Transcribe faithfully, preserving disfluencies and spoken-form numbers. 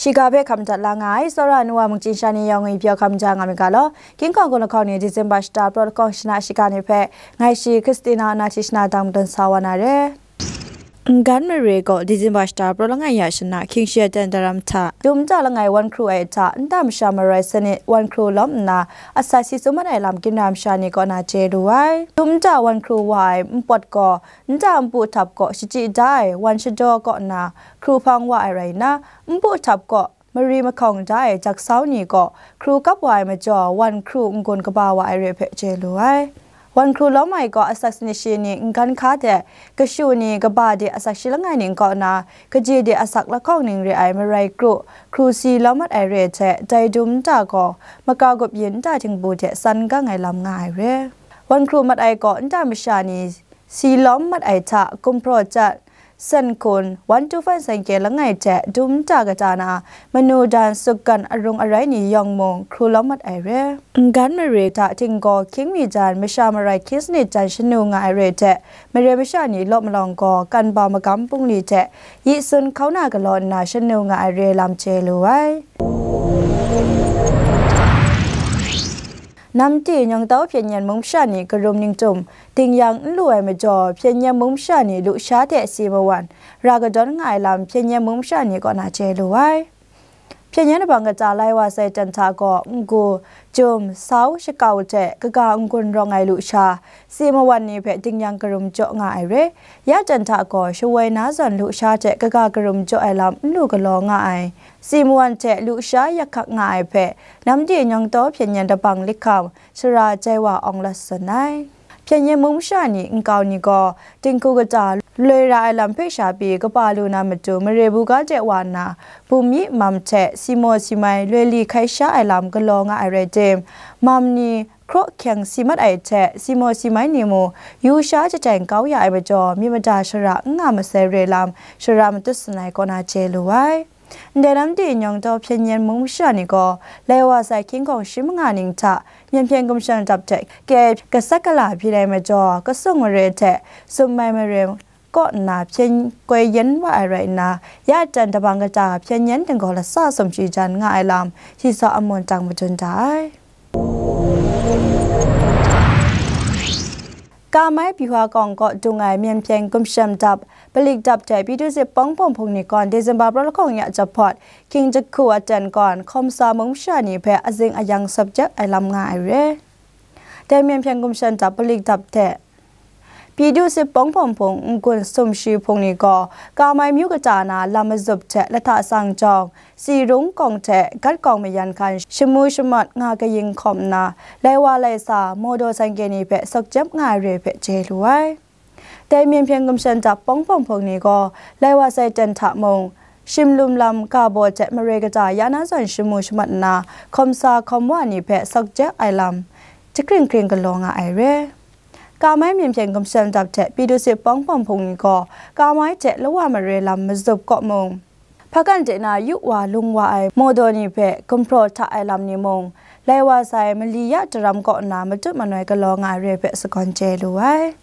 Shiga hpe hkam dat la nga ai, tsawra ai nu wa mungchin sha ni yawng ngwipyaw hkam ja nga myit ga law. King Kong Kun lahkawng ni December shata praw lahkawng shana shiga ni hpe, ngai shi Christina Nathi shana dang madun sa wa na re. Ngan mare gaw December shata praw langai ya shana hkying shi aten daram hta, dum nta langai wan hkru ai hta, nta masha marai sanit wan hkru lawm nna, asak si tsun mat ai lam ginra masha ni kaw na chye lu ai. Dum nta wan hkru wa ai npawt gaw, nta npu htap kaw shachyi da ai wan shadaw kaw na hkru hpang wa ai rai nna, npu htap kaw mari mahkawng da ai jaksau ni kaw hkru kap wa ai majaw, wan hkru n-gun kaba wa ai re hpe chye lu ai. Wan hkru lawm ai gaw asak sanit shi ni ngan hka hte kashu ni kaba de asak shi langai ning kaw na, kaji de asak lahkawng ning re ai marai kru, hkru si lawm mat ai re hte, dai dum nta gaw maka gup yin nta htingbu hte san gang ai lam nga ai re. Wan hkru mat ai gaw nta masha ni si lawm mat ai hta, gumhpraw chyat, sen hkun, wan tu fan seng kye langai hte dum nta kata na, manu dan sukgan arung arai ni yawng mung hkru lawm mat ai re. Ngan mare hta htinggaw hkying mi jan masha marai hkying sanit jan shanu nga ai re hte, mare masha ni law malawng gaw kan bau magam bungli hte yi sun hkauna galaw nna shanu nga ai re lam chye lu ai. Namdi Nyawngtau Hpyen Yen mung masha ni karum ningtum ding yang n lu ai majaw, Hpyen Yen mung masha ni lusha hte si mawan ra kadawn nga ai lam Hpyen Yen mung masha ni kaw na chye lu ai. Hpyen Yen abang kata lai wa sai ten hta gaw, n-gu, jum, sau, shakau hte kaga n-gun rawng ai lusha, si mawan ni hpe ding yang karum jaw nga ai re. Ya ten hta gaw, shawoi na zawn lusha hte kaga karum jaw ai lam n lu galaw nga ai, si mawan hte lusha yak hkak nga ai hpe, Namdi Nyawngtau Hpyen Yen Dabang Likham Sara Jaiwa Awng Lat tsun ai. Hpyen Yen mung masha ni nkau ni gaw, dinghku kata loi ra ai lam hpe sha pyi kaba lu na matu, mare buga de wa nna, bum yi mam hte si maw si mai loi li hkai sha ai lam galaw nga ai rai tim, mam ni hkraw hkyeng si mat ai hte, si maw si mai ni mung yu sha jateng kau ya ai majaw, myit mada shara n nga masai re lam shara matut sangai kaw na chye lu ai. Ndai Namdi Nyawngtau Hpyen Yen mung masha ni gaw, lai wa sai hkying hkawng shi manga ning hta, Myen Hpyen Gumshem Dap hte kei gasat gala byin ai majaw, kasung mare hte sum mai mare kaw nna hpyen koi yen wa ai rai nna, ya ten Dabang kata Hpyen Yen dinggaw lasa sumshi jan nga ai lam, si saw amun tang madun da ai. Kamai Bihwa Kawng kaw dung ai Myen Hpyen Gumshem Dap, Palik Dap hte Pyi Du Sit Pawng Pawng Hpung ni kawn December praw lahkawng ya jahpawt, King Jahku aten kawn Hkawmsa mung masha ni hpe azing ayang sawp jep ai lam nga ai re. Dai Myen Hpyen Gumshem Dap, Palik Dap hte Pyi Du Sit Pawng Pawng Hpung n-gun sumshi hpung ni gaw, Kamai myu kata na lam mazup hte lahta sang jawng, Sirung kawng hte Gat kawng mayan hkan shamu shamat nga kayin hkawm nna, lai wa lai sa, mawdaw sangke ni hpe sawk jep nga ai re hpe chye lu ai. Dai Myen Hpyen Gumshem Dap Pawng Pawng Hpung ni gaw, lai wa sai ten hta mung, Shimlum lam ga baw hte mare kata ya na zawn shamu shamat nna, hkawmsa hkawm wa ni hpe sawk jep ai lam, jahkring hkring galaw nga ai re. Kamai Myen Hpyen Gumshem Dap hte Pyi Du Sit Pawng Pawng Hpung ni gaw, Kamai hte Lawa mare lam mazup kaw mung, hpakan de na yu wa lung wa ai mawdaw ni hpe gumhpraw hta ai lam ni mung, lai wa sai mali ya daram kaw nna matut manoi galaw nga ai re hpe sagawn chye lu ai.